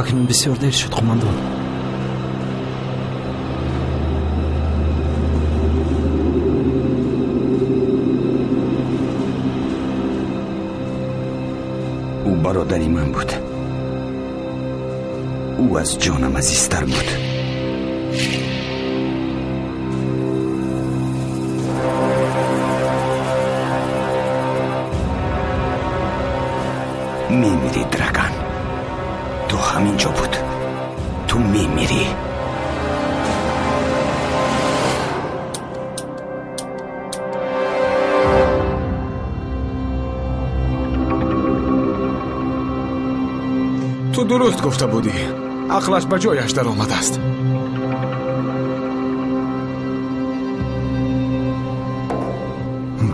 Акнун бисёр дер шуд, қумандон. Ӯ бародари ман буд. Ӯ аз ҷонам азизтар буд. Мемирӣ, Драган. Ту ҳамин ҷо буд. Ту мемирӣ. Ту дуруст гуфта будӣ. Ақлаш ба ҷояш даромадааст.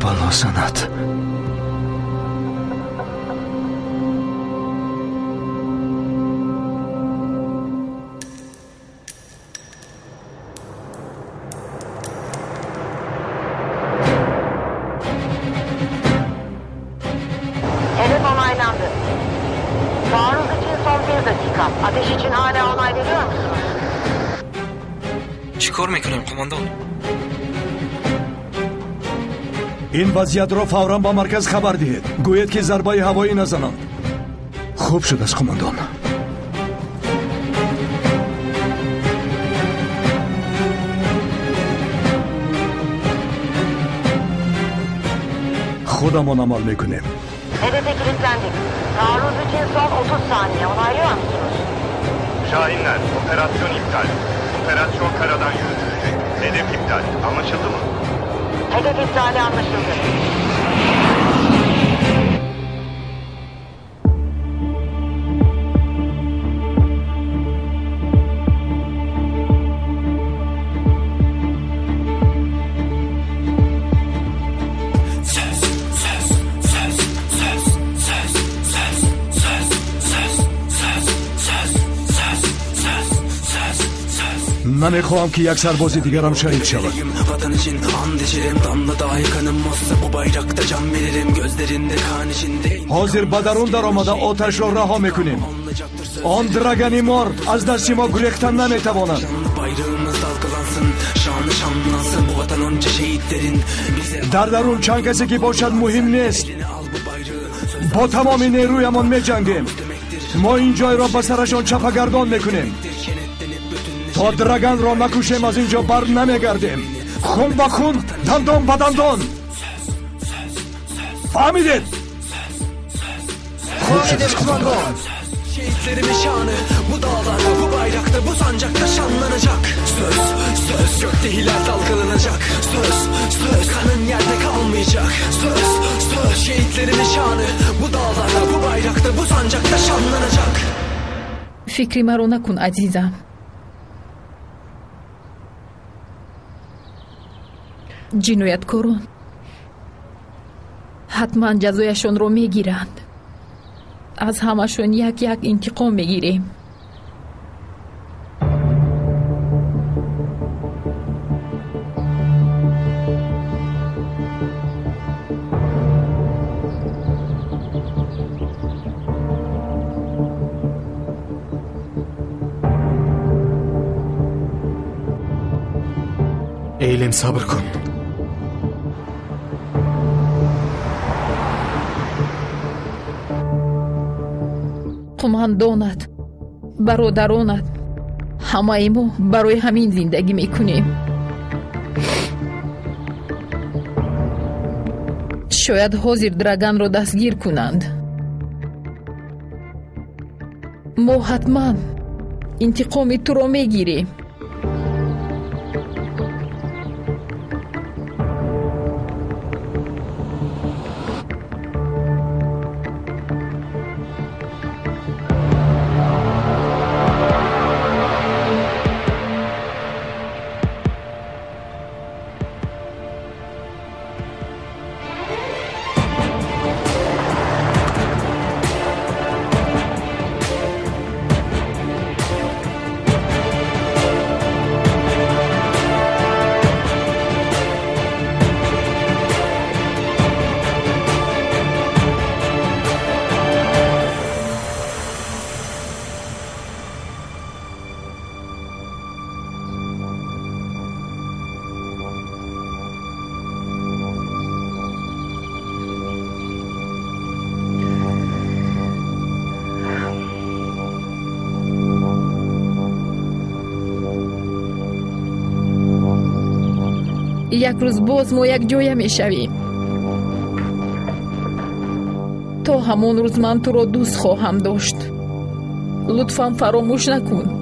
Бало занад. Hedef onaylandı. Taarruz için son bir dakika. Ateş için hala onay veriyor musunuz? Чӣ кор мекунем, қумандон? Ин вазъиятро фавран ба марказ хабар диҳед. Гӯед, ки зарбаи ҳавоӣ назананд. Хуб шудааст, қумандон. Худамон амал мекунем. Hedefe kilitlendik. Taarruz için son 30 saniye. Onaylıyor musunuz? Şahinler, operasyon iptal. Operasyon karadan yürütülecek. Hedef iptal. Anlaşıldı mı? Hedef iptali anlaşıldı. Söz, söz, söz, söz, söz, söz, söz, söz, söz, söz, söz, söz, söz, söz. Намехоҳам, ки як сарбози дигарам шаҳид шавад. Vatan için and içerim, damla dahi kanım olsa bu bayrakta can veririm. Gözlerinde kan içinde. Ҳозир ба дарун даромада оташро раҳо мекунем. Он драгани мор аз дасти мо гурехта наметавонад. Şanlı bayrağımız dalgalansın, şanı şanlansın bu vatan onca şehitlerin. Bize Дар дарун чанд касе ки бошад, муҳим нест. elini al bu bayrağı. Söz Бо тамоми нерӯямон меҷангем. demektir. Мо ин ҷойро ба сарашон чапагардон мекунем. Kenetlenip bütünleşelim. То драганро накушем, аз ин ҷо бар намегардем. Хун ба хун, дандон ба дандон. Фаҳмидед? Хуб шудааст, қумандон. Şehitlerimin şanı bu dağlarda, bu bayrakta, bu sancakta şanlanacak. Söz, söz, gökte hilal dalgalanacak. Söz, söz, kanın yerde kalmayacak. Söz, söz, şehitlerimin şanı bu dağlarda, bu bayrakta, bu sancakta şanlanacak. Фикри маро накун, азизам. Ҷинояткорон ҳатман ҷазояшонро мегиранд. Аз ҳамашон як як интиқом мегирем. Эйлем, сабр кун. Қумандонат, бародаронат, ҳамаи мо барои ҳамин зиндагӣ мекунем. Шояд ҳозир Драганро дастгир кунанд. Мо ҳатман интиқоми туро мегирем. Як рӯз боз мо якҷоя мешавем. То ҳамон рӯз ман туро дӯст хоҳам дошт. Лутфан фаромӯш накун.